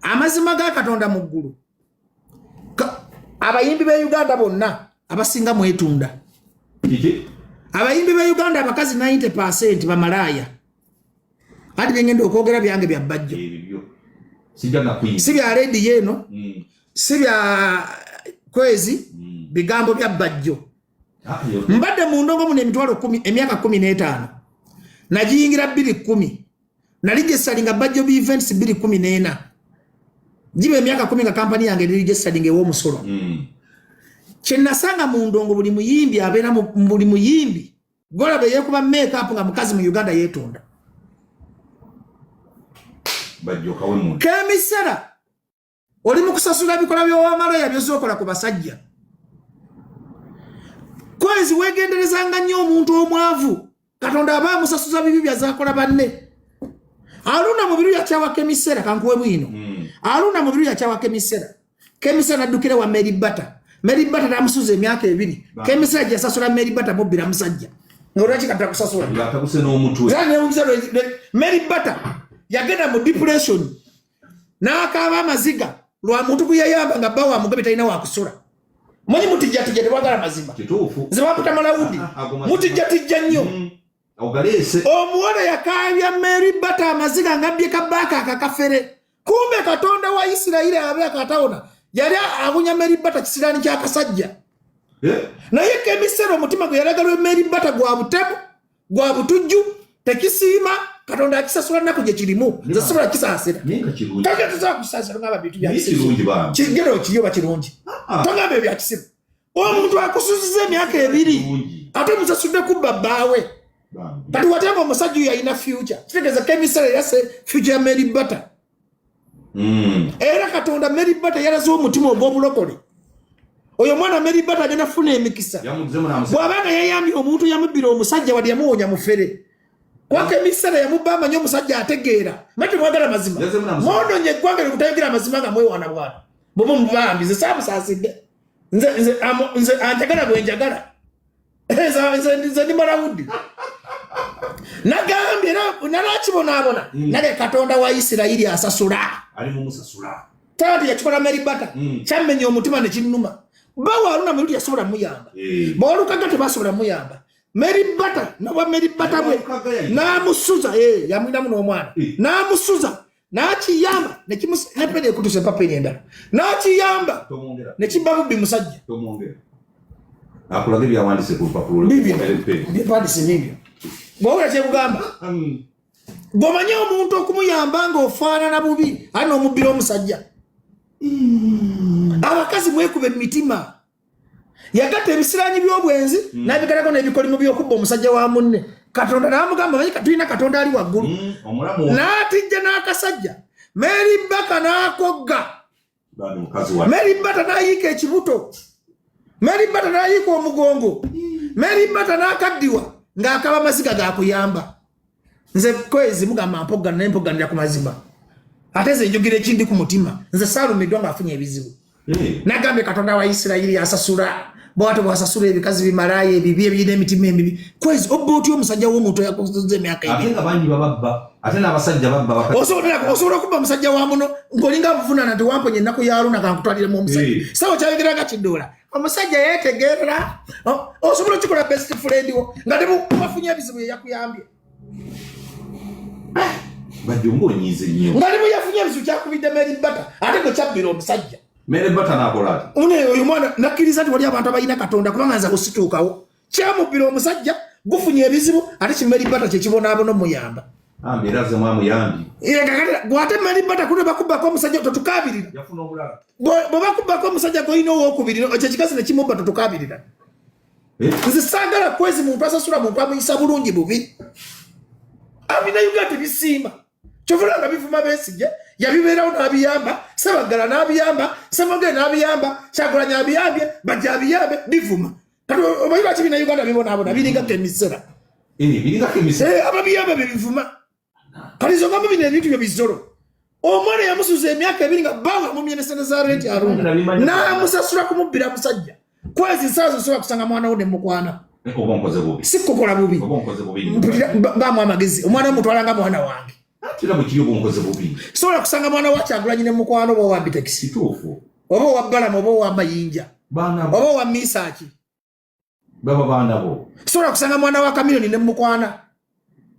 Amazima ga Katonda mu ggulu, abayimbi be Uganda bonna abasinga mwetunda. Abayimbi be Uganda abakazi 90% bamalaaya. Ati byengenda okwogera byange bya Bajjo, si bya rediyo eno, si bya kwezi, bigambo bya Bajjo. Mbadde mu ndongo muno emitwalo 10, emyaka 15. Nagiyingira 2010, nali gyesalinga Bajjo B Events 2014. Giba emyaka 10 nga kampani yange eri gyesalinga ew'omusolo. Kyenasanga mu ndongo, buli muyimbi abeera buli muyimbi golaba eyekuba makeup nga mukazi mu Uganda yeetunda. Kemisera oli mu kusasula bikola by'owamalaya byozookola ku basajja. Kwezi weegenderezanga nnyo omuntu omwavu, Katonda aba amusasuza bibi byazakola banne. Aluna Mubiru yakyawako emisera, kankuwe bwino. Aluna Mubiru yakyawako emisera, Kemisera naddukira wa Mary Bata. Mary Bata namusuza emyaka 2. Kemisera gyeyasasula Mary Bata mubbira musajja, ngaolwaki kata kusasula? Mary Bata yagenda mu depression n'akaaba amaziga lwa muntu gwe yayamba nga bba wa mugabe talina wakusula. Manyi mutijjatijja, tebwagala mazima. Nze baputa malawudi. Mutijjatijja nnyo. Omuwala yakaabya Mary Bata amaziga nga bbye kabaaka akakafere. Kumbe Katonda wa Isirayiri abe akatawona yali abunya Mary Bata kisiraani kyakasajja. Eh? Naye kemisera omutima gwe yalaga Mary Bata gwa butemu, gwa butujju, tekisiima. Katonda akisasula nnaku gye kirimu. Nze sobola kisaasira, kake tusobola kusaasira ngamba bintu byakigero kiri oba kirungi. Togamba ebyo byakisiru. Omuntu akusuziza emyaka 2, ate omusasudde kubba bbaawe. Kati watanga omusajja oyo alina future, kitegeeza kemisera yase future ya Mary Bata. Era Katonda Mary Bata yalaze omutima ogw'obulokole. Oyo omwana Mary Bata agenda kufuna emikisa bw'abanga yayambye omuntu yamubbira omusajja, wadde yamuwonya mufere kwaka emisera yamubba. Amanyi omusajja ategeera. Mate mwagala mazima, mwononye eggwanga lyokutayogera amazima nga mwewaana bwana bweba mubambi. Nze saamusaasidde. Nze anjagala bwe njagala. Nze ndi malawudi, nagambye era nalakibonaabona. Nale Katonda wa Isirayiri asasula. Taati yakikola Mary Bata. Kyammenya omutima nekinnuma. Bawa Aluna Miruti yasobola muyamba, bawolukaga tebasobola muyamba. Mary Bata nobwa Mary Bata bwe namusuza, yamwinamu n'omwana, namusuza nakiyamba nepeni ekutuse empapeni endala nakiyamba nekibba bubbi musajja. Akulaga ebyawandise ku lupapula. Byewandise bibyo. Bwawula kyekugamba, bw'omanyi omuntu okumuyamba ng'ofaanana bubi ate n'omubbira omusajja. Abakazi mwekuba emitima. Yagatta ebisiranyi by'obwenzi n'abigalako n'ebikolimo by'okubba omusajja wa munne. Katonda n'amugamba, manyi tulina Katonda ali waggulu, n'atijja n'akasajja Mary Baka n'akogga Mary Bata n'ayiika ekibuto, Mary Bata n'ayiika omugongo, Mary Bata n'akaddiwa ng'akaba maziga gakuyamba. Nze kwezi mugamba mpoggana, naye mpogganira ku mazima, ate nze njogera ekindi ku mutima. Nze saalumiddwa ng'afunye ebizibu. Nagambye Katonda wa Isirayiri asasula. Bwatyo bwasasula ebikazi bimalaaya ebibi ebirina emitima emibi. Kwezi obba otya omusajja w'omuntu eyakuzuza emyaka 2? Ate nga bangi bababba, ate n'abasajja babba. Osobola okubba omusajja wa muno ng'olinga amuvunaana nti wamponya ennaku ya Luna, kankutwaliremu omusajja. Sawa kyayogera nga kiddoola omusajja yeetegerera. Osobola okikola best friend wo nga tebafunye ebizibu, yeyakuyambye. Bajjo, ng'onyiize nnyo. Nga ne bwe yafunye ebizibu kyakubidde Mary Bata, ate gwe kyabbira omusajja. Mary Bata n'akola ati? Une oyo mwana nakkiriza nti wali abantu abalina Katonda, kubanga nze kusituukawo kyamubbira omusajja, gufunye ebizibu, ate ki Mary Bata kyekibonaabona omuyamba. Ambi era ze mwamuyambi. Gwate Mary Bata kuno bakubbako omusajja, totukabirira. Yafuna obulala. Bwe bakubbako omusajja golina owokubiri, ekyo ekikazi nekimubba, totukabirira. Nze saagala kwezi muntu asasula muntu amuyisa bulungi bubi. Abina Uganda tebisiima, kyovula nga bivuma Besigye yabibeerawo n'abiyamba, Sebagala n'abiyamba, Semogere n'abiyamba, Kyagulanyi abiyambye, Bajja abiyambe, bivuma. Kati omanyi lwaki bina Uganda bibonaabona? Biringako emisera. Biringako emisera. Ababiyamba bebivuma. Kati zogamba bino ebintu byo bizolo. Omwana yamusuza emyaka 2 nga bawe amumye ne sente za renti Aruna n'amusasula kumubbira musajja. Kwezi nsaazo osobola kusanga mwana wo ne mukwana. Oba nkoze bubi? Si kukola bubi. Oba nkoze bubi? Mpulira baamu amagezi. Omwana omutwala nga mwana wange. Ate era bwe kiri obunkoze bubi. Sobola kusanga mwana wa Kyagulanyi ne mukwano oba owa Bitex. Kituufu. Oba owa Balamu oba owa Mayinja. Baana bo. Oba owa Misaaki. Baba baana bo. Sobola kusanga mwana wa Kamiliyoni ne mukwana.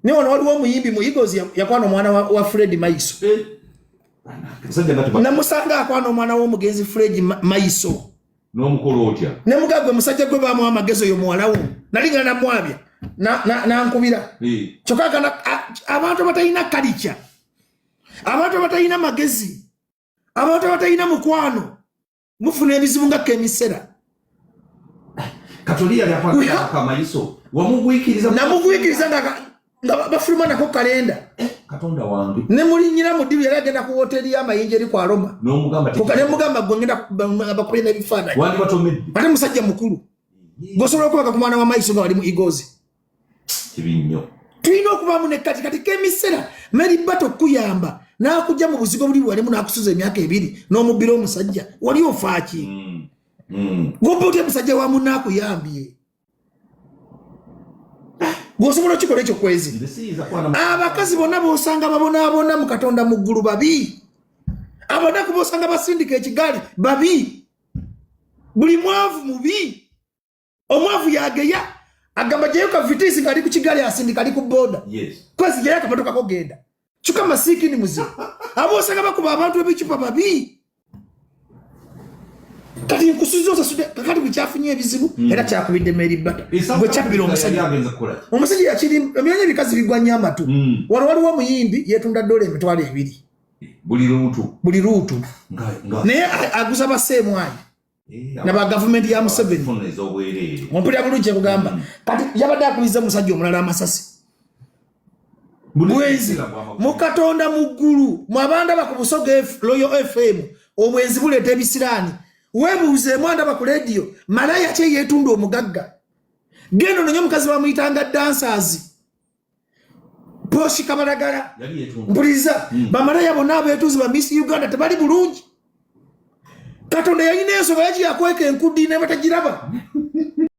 Naye wano waliwo omuyimbi mu Eagles yakwana omwana wa Fred Maiso. Eh. Namusanga akwana omwana w'omugenzi Fred Maiso. N'omukola otya? Ne mugagwe musajja gwe bamuwa amagezi oyo muwala wo. Nali nga namwabya. Nankubira. Eh. Kyokka kana abantu abatalina kalica. Abantu abatalina magezi. Abantu abatalina mukwano. Mufuna ebizibu nga kemisera. Katoli yali akwata akamayiso. Wamugwikiriza? Namugwikiriza nga bafuluma nako kalenda. Katonda wange. Ne mulinyira mu ddibu yali agenda ku wooteeri y'amayinja eri ku Aroma. N'omugamba Ne mugamba gwe ngenda bakubye n'ebifaananyi. Wandi batomedde. Ate musajja mukulu. Gw'osobola okubaka ku mwana wa Maiso nga wali mu Eagles. Kibi nnyo. Tulina okubaamu ne kati kati k'emisera Mary Bato okukuyamba n'akujja mu buzigo buli bwalimu n'akusuza emyaka 2 n'omubbira omusajja. Wali ofa ki? Gw'obba otya musajja wa munno akuyambye? Gw'osobola okikola ekyo kwezi. Abakazi bonna b'osanga babonaabona mu Katonda mu ggulu babi. Abanaku b'osanga basindika ekigaali babi. Buli mwavu mubi. Omwavu yageya agamba gyeyo ka vitisi ng'ali ku kigaali asindika ali ku boda. Kwezi gyeyo akamotoka ko genda. Kyokka masiikini muzibu. Ab'osanga bakuba abantu ebicupa babi. Kati nkusuza osasudde kakati bwe kyafunye ebizibu era kyakubidde Mary Bata. Gwe kyabbira omusajja. Omusajja yakiri emyanya ebikazi bigwa nnyo amatu. Wano waliwo omuyimbi yeetunda $2,000. Buli luutu. Buli luutu. Naye aguza baseemwanyi. Na ba gavumenti ya Museveni. Ompulira bulungi kyekugamba. Kati yabadde akubiza omusajja omulala amasasi. Bwenzi mu Katonda mu ggulu mwabandaba ku Busoga Royal FM obwenzi buleeta ebisiraani. Weebuuze mwandaba ku leediyo malaya kye yeetunda omugagga. Genda ononye omukazi bamuyitanga dancers. Poshi Kabalagala. Mpuliriza bamalaya bonna abeetuzi ba Miss Uganda tebali bulungi. Katonda yalina ensonga yaki yakweka enkudi ne batagiraba.